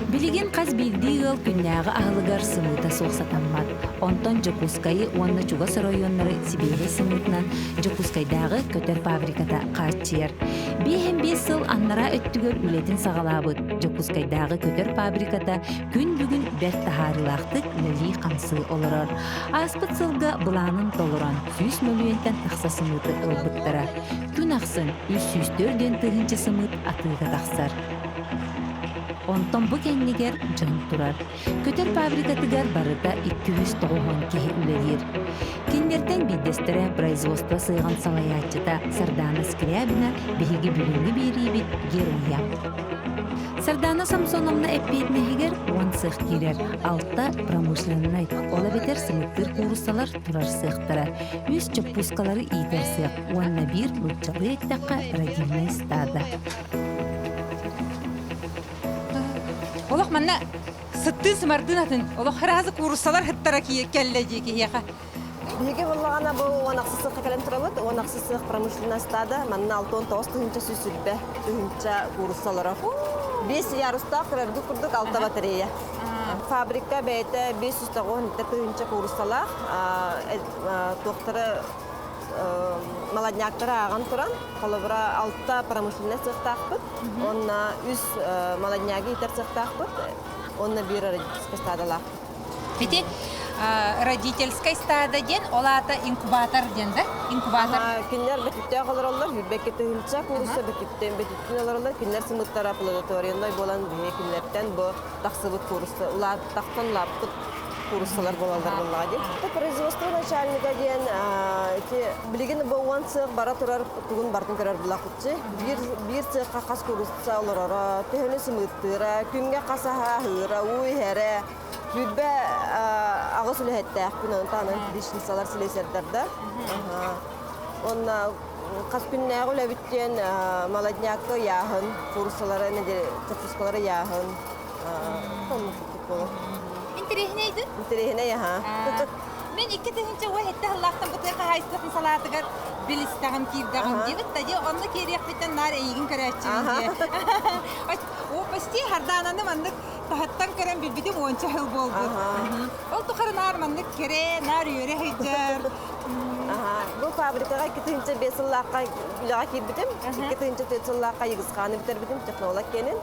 Билигин хас биирдии ыал күннээҕи аһылыгар сымыыта суох сатаммат. Онтон Дьокуускайы уонна чугас оройуоннары сибиэһэй сымыытынан Дьокуускайдааҕы көтөр фабриката хааччыйар. 55 сыл аннараа өттүгэр үлэтин саҕалаабыт Дьокуускайдааҕы көтөр фабриката күн бүгүн бэрт таһаарыылаахтык үлэлии-хамсыы олорор. Ааспыт сылга былаанын толорон, 100 мөлүйүөнтэн тахса сымыыты ылбыттара. Күн ахсын 304 тыһыынча сымыыт атыыга тахсар. Онтон бу кэннигэр дьон турар. Көтөр фабрикатыгар барыта 290 киһи үлэлиир. Кинилэртэн биирдэстэрэ производство сыаҕын салайааччыта Сардаана Скрябина биһиги бүгүҥҥү биэриибит геройа. Сардаана Самсоновна эппиэтинэһигэр 10 сыах киирэр, алта промышленнай, ол эбэтэр сымыттыыр кууруссалар турар сыахтара, үс чоппуускалары иитэр сыах уонна биир нууччалыы эттэххэ родильнай стада. Олох манна сыттыы сымардыын атын олох хараазы кууруссалар сыттара кэллэ дии киһиэхэ. Биһиги буллаҕына бу 16 сыахха кэлэн турабыт. 16 сыах промышленная стада. Манна 69 тыһыынча 120 тыһыынча куурусса олорор. Биэс ярустаах көрөргүт курдук алта батарея. Фабрика бэйэтэ 590 тыһыынча кууруссалаах. Туохтары молодняктары ааҕан туран, холобура алта промышленнай сыахтаахпыт, уонна үс молоднягы иитэр сыахтаахпыт, уонна биир родительскай стадалаахпыт. Ити родительскай стада диэн, ол аата инкубатор диэн да? Инкубатор. Кинилэр бөтүттээх олороллор, сүүрбэккэ тыһыынча куурусса бөтүттэн бөтүттүн олороллор. Кинилэр сымыттара плодотвореннай буолан биһиги кинилэртэн бу тахсыбыт куурусса улааттахтан улааппыт кууруссалар буолаллар буоллаҕа дии. Производство начальника диэн ити билигин бу уон сыах бара турар тугун бартын көрөр булахуччу. Биир биир сыахха хас куурусса олороро, төһөнү сымыыттыыра, күҥҥэ хас аһа аһыыра, уу иһэрэ, сүүрбэ аҕыс үлэһиттээхпин, онтон анан личницалар слесардарда. Уонна хас күннээҕи үлэбит диэн молоднякка ыйааһын, кууруссалары, чоппускалары ыйааһын, Интэриэһинэйдин? Интэриэһинэй аһаа. Мин 2007 сыллаахтан бу тыа хаһаайыстыбатын салаатыгар билистэҕим киирдэҕим диэбит да дии онно киириэхпиттэн наар эйигин көрөөччүбүн дии. О, почти Хардаананы маннык таһыттан көрөн билбитим уонча сыл буолбут. Ол тухары наар маннык кэрэ, наар үөрэ сылдьар. Бу фабрикаҕа 2005 сыллаахха үлэҕэ киирбитим. 2004 сыллаахха Йыгысхааны бүтэрбитим технолог киэнин.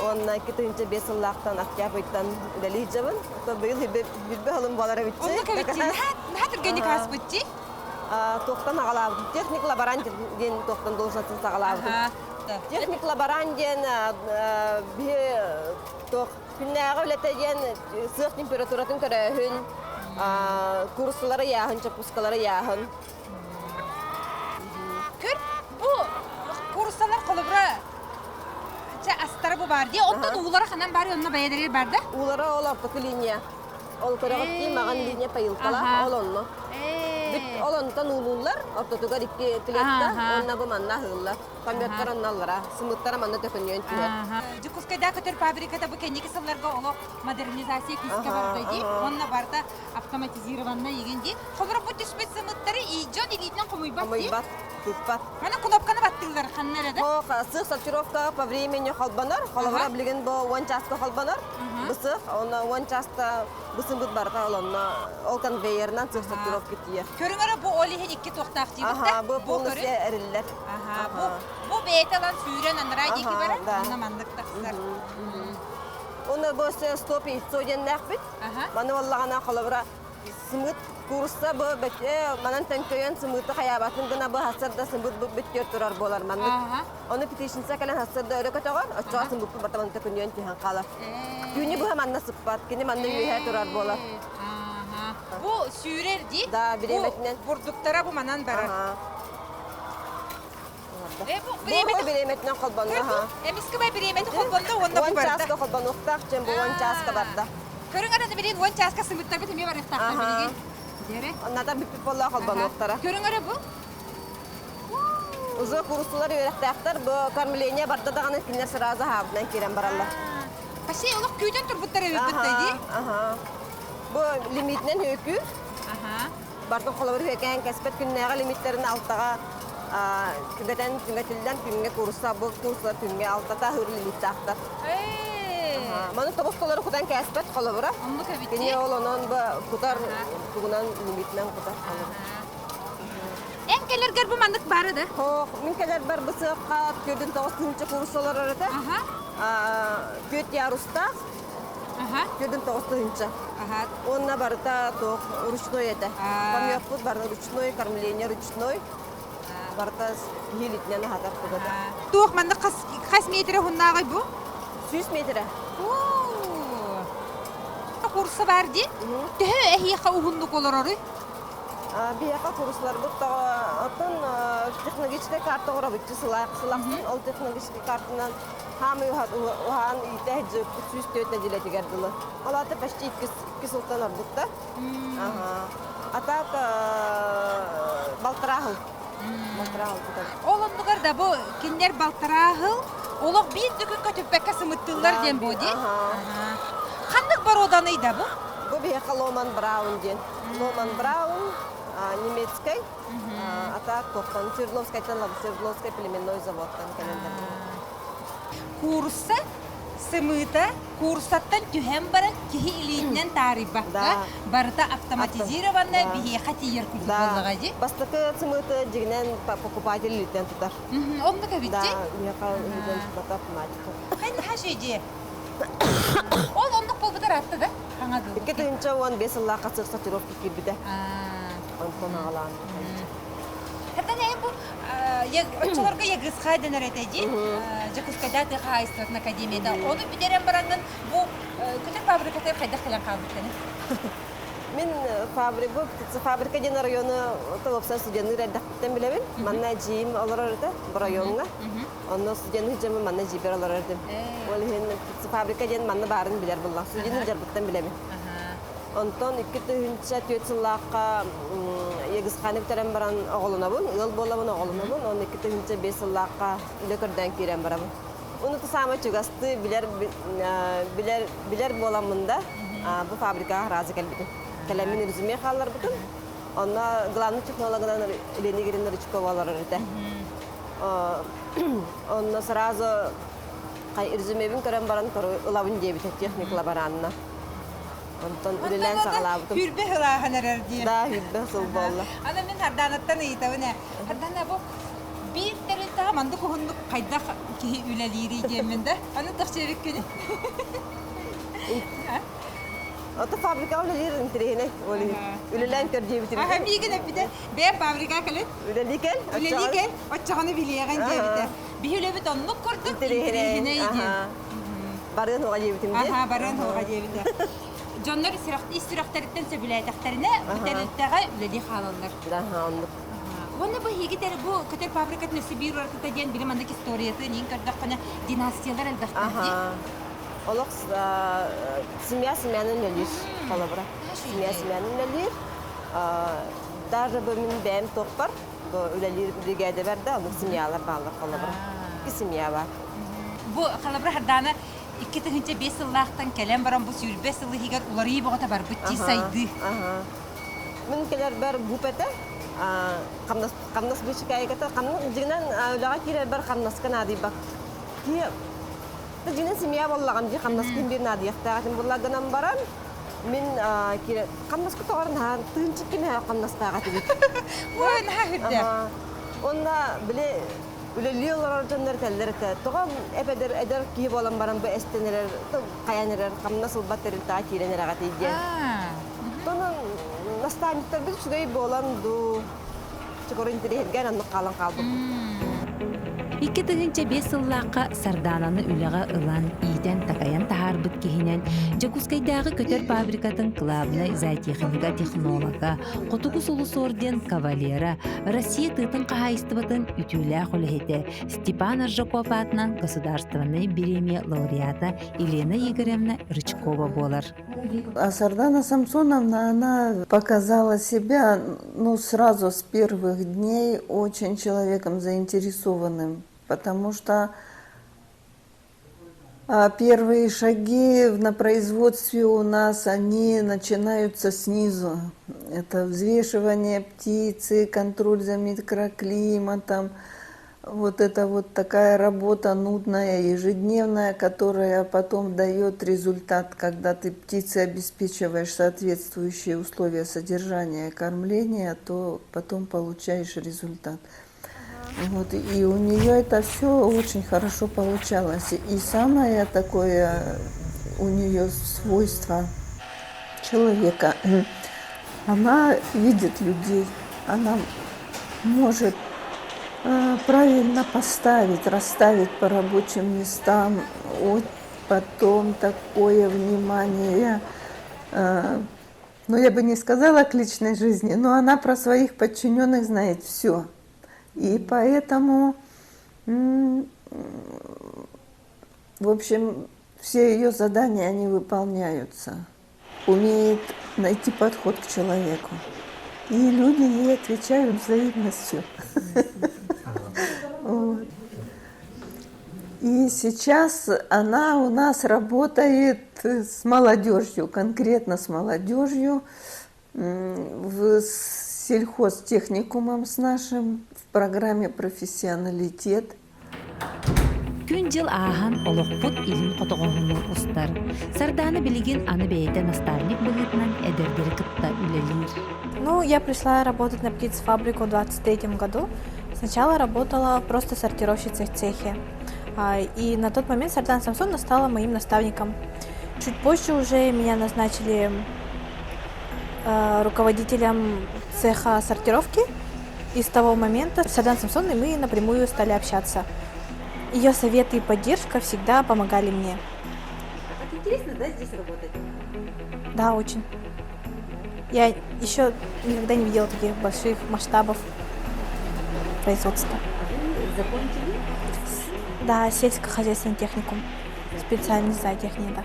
Уонна 2005 сыллаахтан октябрьтан үлэлии сылдьабын. Быйыл билбэ сылым буолар эбитчи. Оннук эбитчи. Наһаа түргэнник ааспытчи. Туохтан аҕалаабытым. Техник лаборант диэн туохтан должностын саҕалаабытым. Техник лаборант диэн биһи туох күннээҕи үлэтэ диэн сыах температуратын көрөөһүн, курсалары ыйааһын, чоппускалары ыйааһын. Көр, бу курсалар холобура чэ астара бу баар дии. Оттон уулара ханан баар онно бэйэлэригэр бар да? Уулара ол ортоку линия. Ол көрөҕүт дии маҕан линия поилкалаах ол онно. Ол онтон уулууллар, ортотугар икки клетка, уонна бу манна аһыыллар. Пометтар онно сымыттара манна төкөнүөн түһэр. Дьокуускайдаах көтөр фабриката бу кэнники сылларга олох модернизация күүскэ барда дии. Уонна барыта автоматизированнай игин дии. Холобура бу түспүт сымыттары дьон илиитинэн хомуйбат дии. Хомуйбат, тыыппат. Мана кнопканы баттыыллар ханна эрэ да? Сых сортировка по времени холбонор. Холобура билигин бу 10 часка холбонор. Бысых, онно 10 часта бысымбыт барыта ол онно ол конвейерынан сых сортировка тиийэр. Көрүҥ эрэ бу ол иһин икки туохтаах диибит да? Бу полностью эриллэр. Бу бу бэйэтэ ылан сүүрэн анараа диэки барар, онно маннык тахсар. Уну бу стоп яйцо диэннээхпит. Маны буоллаҕына холобура сымыыт куурусса бу манан төҥкөйөн сымыыты хайаабатын гына бу хассарда сымыыт бүттүөр турар буолар маннык. Ону птичница кэлэн хассарда өрө көтөҕөр, оччоҕо сымыыппыт барта манна төкүнүйэн түһэн хаалар. Түүнү быһа манна сыппат, кини манна үөһэ турар буолар. Бу сүүрэр дии. Да, бириэмэтинэн. Бурдуктара бу манан барар. Бу бириэмэтинэн холбонно. Эмискэ бай бириэмэти холбонно уонна бу барда. Уон чааска холбонуохтаах, дьэн бу уон чааска барда. Көрүҥ араны билин уон чааска сымыттарбыт эмиэ барыахтаахтар билигин. Дьэрэ. Онната бүппүт боллоох холбонуохтара. Көрүҥ эрэ бу. Узо курсулар үөрэхтээхтэр бу кормление барда даҕаны кинилэр сразу аһаабытынан киирэн бараллар. Пашей олох күүтэн турбуттар эбиппит дии. Бу лимитинэн үөкүүр. Бартын холобур үөкээн кэспэт күннээҕи лимиттэрин алтаҕа түгэтэн түҥэтиллэн күҥҥэ куурусса бу куурусалар күҥҥэ алтата аһыыр лимиттаахтар. Маны тобус толору кутан кээспэт холобура. Оннук эбит. Кини ол онон кутар тугунан лимитинэн кутар холобура. Эн кэлэргэр бу маннык баара да? Хоох, мин кэлэрбэр бу сыахха түөрдүн 9 тыһыынча курус олорор этэ. Түөрт ярустаах. 49 тыһыынча. Уонна барыта туох ручной этэ. Помёппут бары ручной, кормление ручной. Барыта киһилитинэн аһатар тугата. Туох маннык хас, хас метрэ уһуннааҕый бу? 100 метрэ. Курса бар дии. Төһө эһиэхэ уһуннук олороруй? Биһиэхэ курсларбыт оттон технологическай карта оҥоробут сылаахсын ол технологическай картанан хаамыы уһаан иитэ сылдьыбыппыт 104 нэдиэлэтигэр дылы. Ол аата почти 2 сылтан ордукта. А так балтараа сыл. Балтараа сыл тутар. Ол оннугар да бу кинилэр балтараа сыл олох биир да күн көтүппэккэ сымыттыыллар диэн буо дии. Ханнык боруоданый да бу? Бу биһиэхэ Ломан Браун диэн. Ломан Браун немецкэй, а так туохтан Свердловскайтан Свердловскай племенной заводтан кэлэллэр. Куурусса сымыыта кууруссаттан түһэн баран киһи илиитинэн таарыйбакка барыта автоматизированно биһиэхэ тиийэр курдук буоллаҕа дии. Бастакы сымыыты дьиҥинэн покупатель илиитинэн тутар. Оннук эбит Да, биһиэхэ илиитинэн туппата автоматика. Хайнаха дии. Ол оннук буолбутар атты да? Хаҥа дуу. 2015 сыллаахха сортировка киирбитэ. Онтон аҕалаан. Хатан эһэн бу оччолорго ягысхай дэнэр этэ дии. Дьокуускайда тыа хаһаайыстыбатын академията. Ону бүтэрэн бараҥҥын бу көтөр фабрикатыгар хайдах кэлэн хаалбыттаны? Мин фабрика, фабрика диэн району уопсай студенныыр эрдэхпиттэн билэбин. Манна эдьиийим олорор этэ, бу райоҥҥа. Онно студенныыр дьоммун манна эдьиийбэр олорор этим. Ол иһин фабрика диэн манна баарын билэр буллах. Студенныыр дьарбыттан билэбин. Онтон 2004 сыллаахха Егисханы бүтэрэн баран оҕолонобун, ыал буолабын, оҕолонобун. Онно 2005 сыллаахха үлэ көрдөөн киирэн барабын. Уну саамай чугастыы билэр, билэр, билэр буоламмын да, бу фабрикаҕа разы кэлбитим. Кэлэммин резюме хаалларбытым. Онно главный технологынан Лена Игоревна Рычкова олорор этэ. Онно сразу резюмебин көрөн баран ылабын диэбитэ техник лаборанна. Онтон үлэлээн саҕалаабытым. Хүрбэ сылааһын эрэр дии. Да, хүрбэ сыл буолла. Аны мин Хардаанаттан ыйытабын ээ. Хардана бу биир тэрилтэҕэ маннык уһуннук хайдах киһи үлэлиирий диэммин да. Аны тахсыабыт күнү. Ото фабрикаҕа үлэлиир интэриэһинэй. Үлэлээн көр диэбитим. Аха миигин эппитэ. Бэйэм фабрика кэлин. Үлэлии кэл. Үлэлии кэл. Оччоҕону билиэҕин диэбитэ. Биһи үлэбит оннук курдук интэриэһинэй диэн. Барыан уоҕа диэбитим дии. Аха, барыан уоҕа диэбитэ. Дьоннор ис сүрэхтэриттэн сөбүлээтэхтэринэ, бу тэрилтэҕэ үлэлии хаалаллар. Да, оннук. Уонна бу иһигитэр бу көтөр фабрикатын өссө биир уратыта диэн били маннык историятын иин көрдөххүнэ династиялар элбэхтэр дии. Олох семья семьянын үлэлиир холобура. Семья семьянын үлэлиир. Даже бу мин бэйэм туохпар бу үлэлиир биригээдэбэр да оннук семьялар бааллар холобура. Икки семья бар. Бу холобура Хардана 2005 сыллаахтан кэлэн баран бу 25 сыл иһигэр уларыйыы бөҕөтө барбыт дии сайдыы. Мин кэлэрбэр гуп этэ. Хамнас хамнас быычыкаайыката хамнас дьиҥинэн үлэҕэ киирэрбэр хамнаска наадыйбат. Киһи дьиҥинэн семья буоллаҕым дии хамнаскын биир наадыйахтаах этим буолла гынан баран мин хамнаска тоҕор наһаа тыынчык кимэһэ хамнастаах этибит. Ой, наһаа үрдэ. Онно били үлэлии олорор дьоннор этэллэр этэ. Тоҕо эп-эдэр эдэр киһи буолан баран бу эстэн эрэр, хайан эрэр, хамнас ылбат тэрилтэҕэ киирэн эрэҕитий диэн. Онон наставниктарбыт үчүгэй буолан дуу, чокору интэриэһиргээн оннук хаалан хаалбыппыт. 2005 сыллаахха Сардаананы үлэҕэ ылан, иитэн-такайан таһаарбыт киһинэн Дьокуускайдааҕы көтөр фабрикатын кылаабынай зоотехнига-технолога, Хотугу сулус орден кавалера, Россия тыатын хаһаайыстыбатын үтүөлээх үлэһитэ Степан Аржаков аатынан государственнай бириэмийэ лауреата Елена Игоревна Рычкова буолар. А Сардана Самсоновна, она показала себя, ну, сразу с первых дней очень человеком заинтересованным, потому что первые шаги на производстве у нас, они начинаются снизу. Это взвешивание птицы, контроль за микроклиматом. Вот это вот такая работа нудная, ежедневная, которая потом дает результат, когда ты птице обеспечиваешь соответствующие условия содержания и кормления, то потом получаешь результат. Вот, и у нее это все очень хорошо получалось. И самое такое у нее свойство человека, она видит людей, она может правильно поставить, расставить по рабочим местам. Вот потом такое внимание, ну я бы не сказала к личной жизни, но она про своих подчиненных знает все. И поэтому, в общем, все ее задания, они выполняются. Умеет найти подход к человеку. И люди ей отвечают взаимностью. И сейчас она у нас работает с молодежью, конкретно с молодежью, в сельхозтехникумом с нашим, в программе «Профессионалитет». Күн-дьыл ааһан олохпут илин хотоҕоһунуу устар. Сардаана билигин аны бэйэтэ наставник быһыытынан эдэрдэри кытта үлэлиир. Ну, я пришла работать на птицефабрику в 23 году. Сначала работала просто сортировщицей в цехе. И на тот момент Сардана Самсоновна стала моим наставником. Чуть позже уже меня назначили руководителем цеха сортировки. И с того момента с Сарданой Самсоновной мы напрямую стали общаться. Ее советы и поддержка всегда помогали мне. А как интересно, да, здесь работать? Да, очень. Я еще никогда не видела таких больших масштабов производства. А вы закончили? Да, сельскохозяйственный техникум. Специальность зоотехния, да.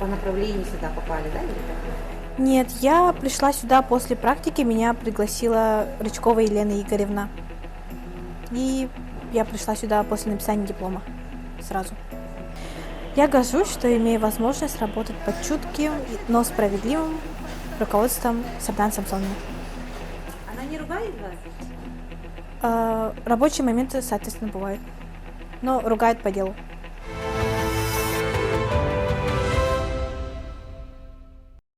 По направлению сюда попали, да, или как? Нет, я пришла сюда после практики, меня пригласила Рычкова Елена Игоревна. И я пришла сюда после написания диплома сразу. Я горжусь, что имею возможность работать под чутким, но справедливым руководством Сарданы Самсоновны. Она не ругает вас? Рабочие моменты, соответственно, бывают. Но ругает по делу.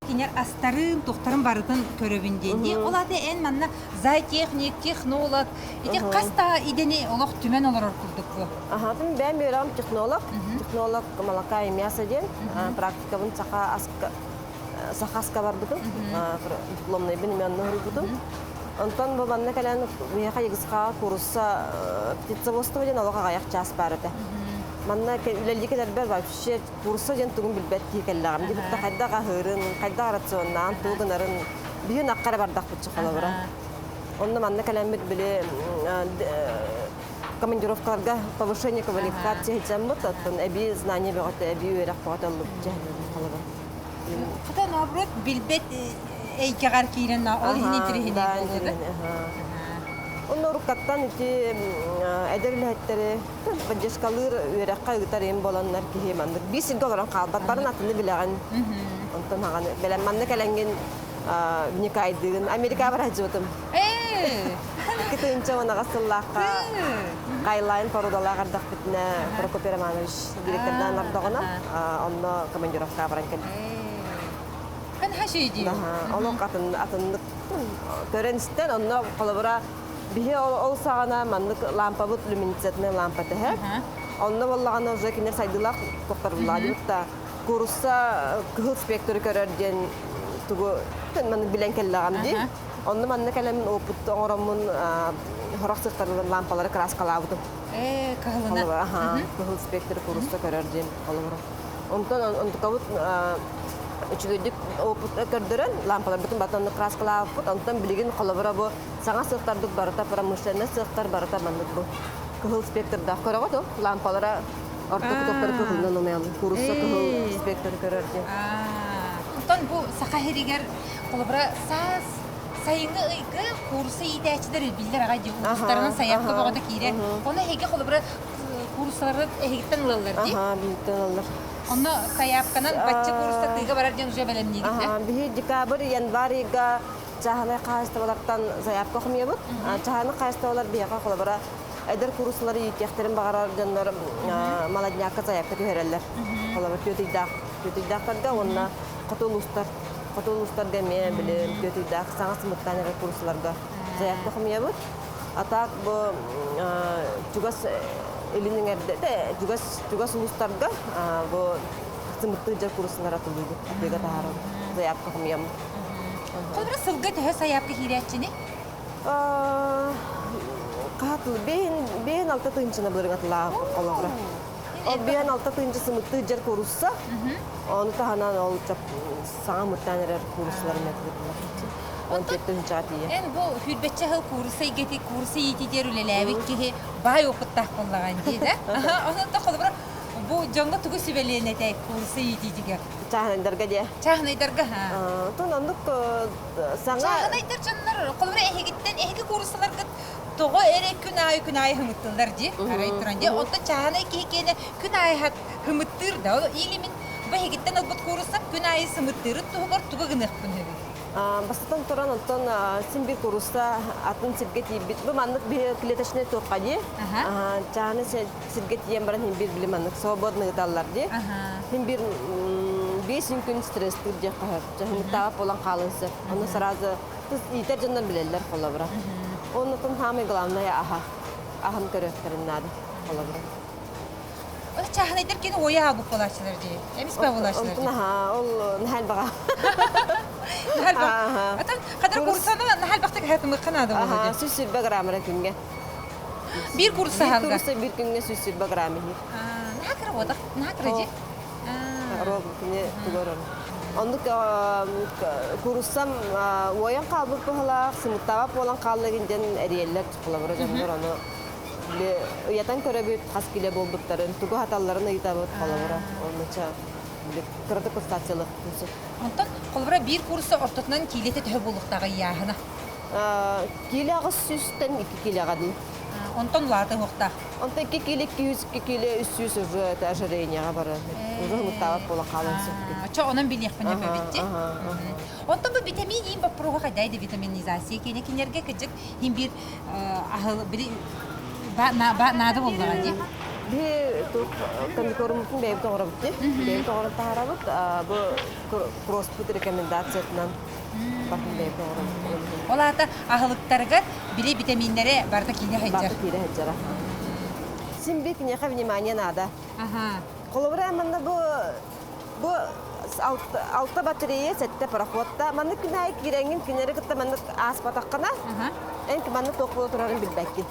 Кинер астарын, тухтарын барытын көрөбүн диэн. Ол аты эн манна зоотехник, технолог, ити хаста идени олох түмэн олорор курдук бу. Аха, тым бэм үөрам технолог, технолог молока и мяса диэн практикабын саха аска сахаска барбытым, дипломный бин мен нуһурбутум. Онтон бу манна кэлэн миэхэ егисха курса птицеводство диэн олох аҕыйах чаас баар этэ. Манна үлэлии кэлэрбэр вообще курса диэн тугун билбэт киһи кэллэҕим. Дии хайдах аһыырын, хайдах рационнаан тугу гынарын биһин аккара бардахпытчы холобура. Онно манна кэлэммит били командировкаларга повышение квалификации хитсаммыт, оттон эби знание бөҕөтө, эби үөрэх бөҕөтө ыллыбыт холобура. Хата наоборот билбет эйкэҕэр киирэн ол иһин интириһинэй буолуо да? Онно уруккаттан ити эдэр үлэһиттэри поддержкалыыр үөрэххэ ыытар им болоннор киһи маннык биир сиргэ олорон хаалбат барын атыны билэҕин. Онтон хаҕаны бэлэм манна кэлэҥҥин вникайдыгын Америка бар сылдьыбытым. Кытыынча уон аҕыс сыллаахха Хайлайн порудалаах ардахпытына Прокопий Романович директордаан ардоҕуна онно командировка баран кэлбит. Хэн хаши Олох атын атыннык көрөн истэн онно холобура биһи ол саҕана маннык лампабыт люминесцентный лампа тэһэ. Онно боллаҕана уже кинилэр сайдыылаах тохторуллаа та курса кыһыл спектры көрөр диэн тугу маннык билэн кэллэҕим дии. Онно манна кэлэммин опыт оҥороммун хорох сыттарылар лампалары краскалаабытым. Э, кыһылына. Аха, кыһыл спектр курса көрөр диэн холобура. Онтон онтукабыт үчүгэйдик опыт көрдөрөн лампаларбытын батанны краскалаабыт. Онтон билигин холобура бу саҥа сыахтарбыт барыта промышленный сыахтар барыта маннык бу кыһыл спектрдаах көрөҕөт ол лампалара орто кутуктары кыһылынан умайаллар. Курса кыһыл спектр көрөр диэн. Онтон бу саха иһигэр холобура саас сайыҥҥы ыйга курса иитээччилэр биллэр аҕай дии улуустарынан сайаапка бөҕөтө киирэр. Ону эһиги холобура курсалары эһигиттэн ылаллар дии. Аха, биһиттэн ылаллар. Онно сайаапканан бачча курса тыыга барар диэн уже бэлэмниигит да? Биһи декабрь, январь ыйга Чааһынай хаһаайыстыбалартан заявка хомуйабыт. Чааһынай хаһаайыстыбалар биһиэхэ холобура эдэр кууруссалары иитиэхтэрин баҕарар дьоннор молоднякка заявка түһэрэллэр. Холобур, түөтүйдаах түөтүйдаахтарга уонна хоту улуустар хоту улуустарга эмиэ били түөтүйдаах саҥа сымыттаан эрэр кууруссаларга заявка хомуйабыт. А так бу чугас илин эҥэрдэ чугас чугас улуустарга бу сымыттыы дьар кууруссалар атылыыбыт атыыга таһаарабыт заявка хомуйаммыт. Холобура сылга төһө сайаапка киирээччини? Хаатыл бэйэн бэйэн алта тыынчына былырыҥатылаах холобура. Ол бэйэн алта тыынча сымыттыы дьэр куурусса. Ону таһынан ол саҥа мыттаан эрэр кууруссалар методикалар. Он тыынчаҕа тиийэ. Эн бу сүүрбэччэ сыл куурусса эйгэтэ куурусса иитиитигэр үлэлээбит киһи баай опыттаах буоллаҕын дии да? Онон да холобура бу дьоҥҥо тугу сүбэлиэн этэй куурусса иитиитигэр? Чааһынайдарга диэ. Чааһынайдарга Тон оннук саҥа Чааһынайдар дьоннор холобура эһигиттэн эһиги кууруссаларгыт тоҕо эрэ күн аайы күн аайы хымыттыллар дии арай туран дии оттон чааһынай киһи киэнэ күн аайы хымыттыыр да ол или мин бу эһигиттэн ылбыт кууруссам күн аайы сымыттыырын туһугар тугу гыныахпын сөбүй Бастатан туран, онтон син бир куурусса атын сиргэ тиийбит. Бу маннык биһи клеточный туохха дии. Чааны сиргэ тиийэн баран хин бир били маннык свободно ыыталлар дии. Хин бир 5 күн стресстыыр диэххэ сөп. Дьаһымыттаабат буолан хаалын сөп. Ону сразу иитэр дьоннор билэллэр холобура. Оннотон самый главное аһа. Аһын көрүөхтэрин наада холобура. Ол чааһынайдар кини уойа аабыт буолааччылар дии. Эмис ба буолааччылар дии. Ол наһаа элбэҕэ. Наһаа элбэх. Атын хадыр курсаны наһаа элбэхтик хатымыхха наада буолуо дии. 120 грамм эрэ күҥҥэ. Биир курса Биир курса биир күҥҥэ 120 грамм иһир. Наһаа кыра буолах. Наһаа кыра дии. Роб кини тугар Оннук куруссам уойан хаалбыт быһалаах, сымыттаабат буолан хаалла диэн эриэллэр холобура дьоннор ону Били ыйатан көрөбүт, хас килэ буолбуттарын, тугу аһаталларын ыйытабыт, холобура, оннуча били кыратык кустациялык курсу. Онтон холобура биир курса ортотунан киилэтэ төһө буолуохтааҕа ыйааһына? Киилэ 800-тэн 2 киилэҕэ дуу. Онтон улаата уһуохтаах. Онтон 2 киилэ 200, 2 киилэ 300 уже это ожирениеҕа барар. Уже хомуттаабат буола хаалан сөп. Чо онон билиэхпин өпөбүт дии. Онтон бу витамин иин боппуруоһа хайдай да витаминизация киэнэ кинилэргэ кыдьык иһин биир аһыл били наада буоллаҕа дии. Биһи туох комбикорммутун бэйэбит оҥоробут дии. Бэйэбит оҥорон таһаарабыт. Бу кросспут рекомендациятынан батын бэйэбит оҥоробут. Ол аата аһылыктарыгар били витаминнэрэ барыта киирэ сылдьар. Барыта киирэ сылдьара. Син бир киниэхэ внимание наада. Холобура манна бу Бу алта батарея, сэттэ пароходта. Маннык күн аайы киирэҥҥин кинилэри кытта маннык ааспатаххына, эн маннык туох буола турарын билбэккин.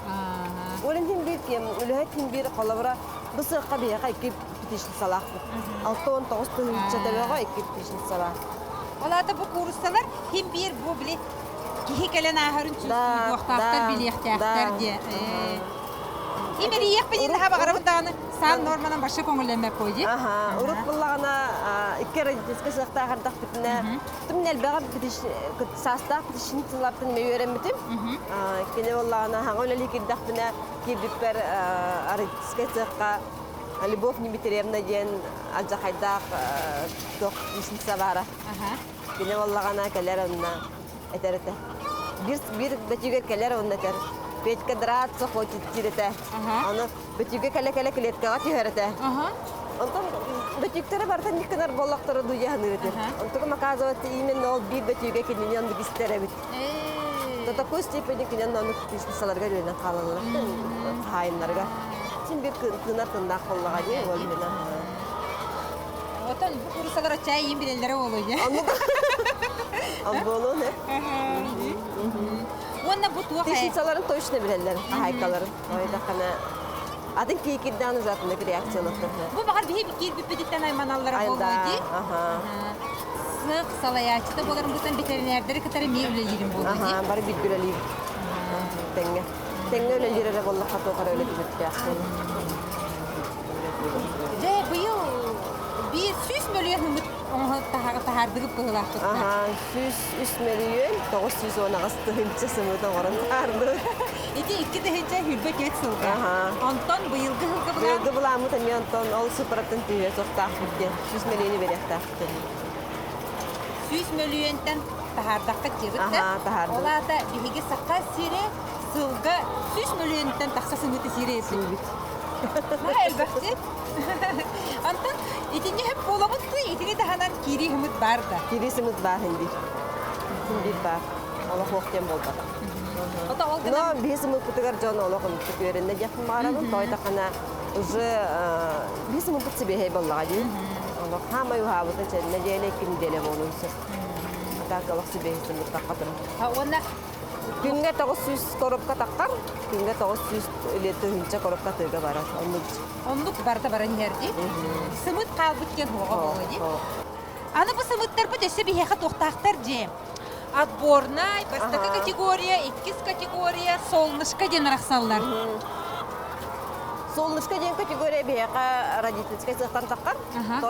Ол иһин биир үлэһит иһин биир холобура бу сыахха биһиэхэ икки птичницалаахпыт. 69 тыһыынча төбөҕө икки птичница баар. Ол аата бу кууруссалар ким биир бу били киһи кэлэн ааһарын чувствуйдуохтаахтар, билиэхтээхтэр диye. Имэрийиэхпин наһаа баҕарабын даҕаны саан норманан башы көҥүллэммэппой дии. Аха, урут буллаҕына икки родительскай сыахтаах эрдэхпитинэ, тым элбэҕи саастаах птичницалартан эмэ үөрэммитим. Кини буоллаҕына хаҥа үлэлии киирдэхпинэ киирбиппэр родительскай сыахха Любовь Дмитриевна диэн алдьархайдаах туох птичница баара. Кини буоллаҕына кэлэр онно этэр этэ. Биир, биир бөтүүгэр кэлэр онно этэр. Петька драться хочет диир этэ. Аны бөтүүгэ кэлэ-кэлэ клеткаҕа түһэр этэ. Онтон бөтүүктэрэ барыта инник гынар буоллахтара дуу дьаһаныыр этим. Онтукум оказывается именно ол биир бөтүүгэ кинини оннук истэр эбит. До такой степени кинен оннук птичницаларга үөрэнэн хаалаллар хаайыннарга. Син биир кыынар тыннаах буоллаҕа дии ол именно. Отон бу курусалара чай иин билэллэрэ буолуо дьэ. Оннук буолуон э. Уонна бу туох Птичницаларын точно билэллэр, хаһаайкаларын. Ойдаххана атын киикирдээн ужатыннык реакциялыктар. Бу баҕар биһи киирбиппититтэн айманаллара буолуо дии. Сыах салайааччыта буоларын бутан ветеринэрдэри кытары эмиэ үлэлиирим буолуо дии. Аха, бары бииргэ үлэлиибит. Тэҥҥэ. Тэҥҥэ үлэлиир эрэ буоллахха туох эрэ үлэ түмүктээх. Дьэ, быйыл биир 100 мөлүйүөн ымыт оҥоһон таһаардыгыт быһыылаахтыктар. Аха, 103 918 тыһыынча сымыыт оҥорон таһаардыбыт. Ити 2 024 сылга. Аха. Онтон быйылгы сылга былаан Быйылгы былааммыт эмиэ онтон ол сыпараттан түһүө суохтаахпыт диэн. 100 мөлүйүөнү бериэхтээхпит. 100 мөлүйүөнтэн. таһаардахха диэбит да. Аха, таһаардыбыт. Ол аата биһиги Саха сирэ сылга 100 мөлүйүөнтэн тахса сымыыты сиир эбиппит. Наһаа элбэхти. Онтон итинни хөп буолабыт дуу, итини таһынан киирии сымыт баар да? Киирии сымыт баар иһин биир. Син биир баар. Олох уох диэн буолбатах. Ото ол гынан Но биһи сымыппытыгар дьон олох ынтык үөрэннэ диэхпин баҕарабын. Тоойдоххуна уже биһи сымыппыт сибиэһэй буоллаҕа дии. Олох хаамай уһаабыта чэ нэдиэлэ икки нэдиэлэ буолуон сөп. А так олох сибиэһэй сымыттахха турар. Уонна Күҥҥэ 900 коробка таххар, күҥҥэ 900 или тыһыынча коробка атыыга барар. Оннук. Оннук барыта баран иһэр дии. Сымыт хаалбыт диэн суоҕа буолуо дии. Аны бу сымыттарбыт өссө биһиэхэ туохтаахтар дии. Отборнай, бастакы категория, иккис категория, солнышко диэн арахсаллар. Солнышко диэн категория биһиэхэ родительскай сыахтан таххар.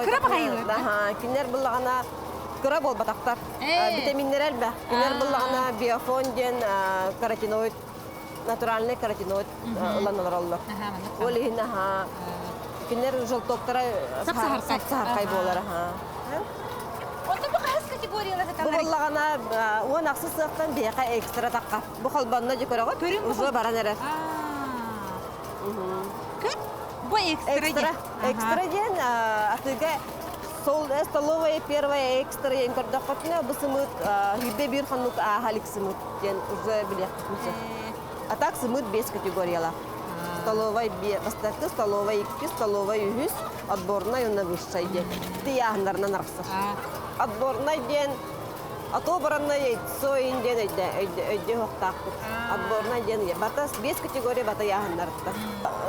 Кыра баҕайылар. Кинилэр буллаҕына кыра буолбатахтар. Витаминнэр элбэх. Кинилэр буллаҕына биофон диэн каротиноид, натуральный каротиноид ылан олороллор. Ол иһин аһаа кинилэр желтоктара сап-саһархай буолар аһаа. Онтон бу хаһыс категориялар Бу буоллаҕына 16 сыахтан биһиэхэ экстра тахха. Бу холбонно дьэ көрөҕүт? Уже баран эрэр. Көр, бу экстра Экстра. Экстра диэн атыыга столовая первая экстра диэн көрдөххүтүнэ бу сымыыт сүүрбэ биир хонук ааһа илик сымыыт диэн уже билиэхпитин сөп. А так сымыыт биэс категориялаах. Столовай бастакы, столовай иккис, столовай үһүс, отборнай уонна высшай диэн. Тыйааһыннарынан арахсар. Отборнай диэн отобранное яйцо диэн өйдө-өйдө Отборнай диэн бата биэс категория бата ыйааһыннарыттар.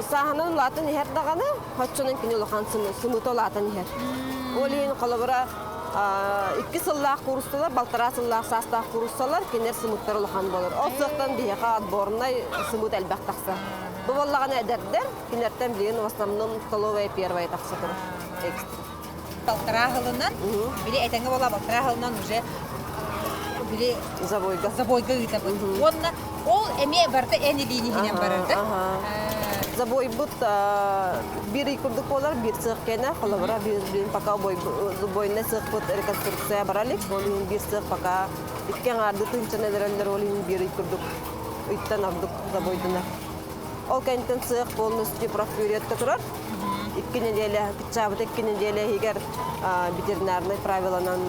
Сааһынан улаатан иһэр даҕаны, оччонон кини улахан сымыыта улаатан иһэр. Ол иһин холобура икки сыллаах кууруссалар, балтараа сыллаах саастаах кууруссалар кинилэр сымыыттара улахан буолар. Ол сыахтан биһиэхэ отборнай сымыыт элбэх тахсар. Бу буоллаҕына эдэрдэр, кинилэртэн билигин в основном столовая первая тахса турар. Экстра. Балтараа сылынан, били этэҥҥэ буола балтараа сылынан уже били забойга забойга ыытабыт. Уонна ол эмиэ барыта эн илиин иһинэн барар да? Забойбут биир ый курдук буолар, биир сыах кэнэ, холобура биир пока забойный сыахпыт реконструкция бара илик, ол иһин биир сыах пока икки аҥаардыы тыһыынчаны өлөрөллөр, ол иһин биир ый курдук ыйтан ордук забойданар. Ол кэнниттэн сыах полностью профпюретка турар. Икки неделя, кыччаабыта икки неделя иһигэр ветеринарнай правиланан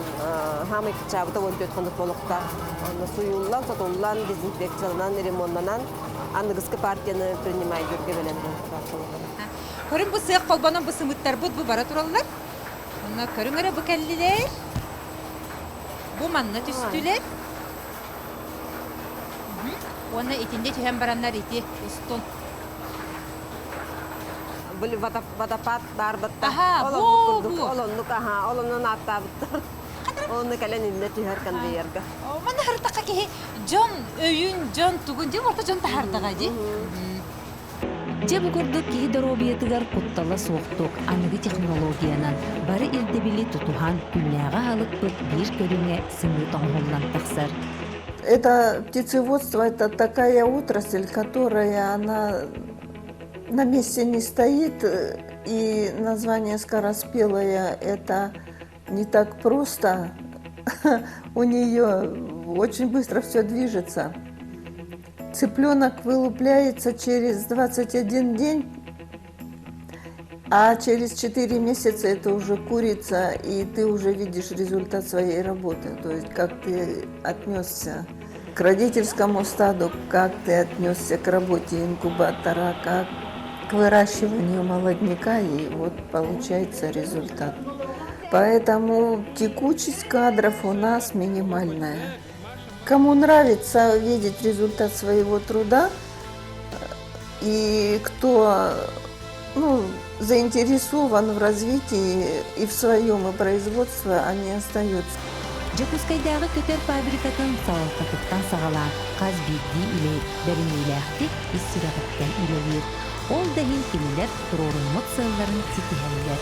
хаамай кыччаабыта 14 хонук буолуохтаах. Онно суйуллан, сотуллан, дезинфекцияланан, ремоннанан аныгыскы партияны принимайдыырга бэлэм буолуохтаах. Көрүҥ бу сыах холбонон бу сымыттарбыт бу бара тураллар. Онно көрүҥ эрэ бу кэллилэр. Бу манна түстүлэр. Уонна итиннэ түһэн бараннар ити устун. Были водопад баар батта. Аха, Ол бу оннук курдук, бу. ол оннук аха, ол оннун ааттаабыттар. Онно кэлэн иннэ түһэр конвейерга. Манна харытахха киһи дьон өйүн, дьон тугун, дьон орто дьон таһаардаҕа дии. Дьэ бу курдук киһи доруобуйатыгар куттала суохтук аныгы технологиянан бары ирдэбили тутуһан күннээҕи аһылыкпыт биир көрүҥэ сымыыт оҥоһуллан тахсар. Это птицеводство – это такая отрасль, которая она на месте не стоит, и название «Скороспелая» – это не так просто. У нее очень быстро все движется. Цыпленок вылупляется через 21 день, а через 4 месяца это уже курица, и ты уже видишь результат своей работы. То есть как ты отнесся к родительскому стаду, как ты отнесся к работе инкубатора, как к выращиванию молодняка, и вот получается результат. Поэтому текучесть кадров у нас минимальная. Кому нравится видеть результат своего труда, и кто, ну, заинтересован в развитии и в своем и производстве, они остаются. Дьокуускайдааҕы көтөр фабрикатын салалтатыттан саҕалаан хас биирдии үлэһит бэриниилээхтик ис сүрэҕиттэн үлэлиир. Ол да иһин кинилэр туруоруммут сыалларын ситиһэллэр.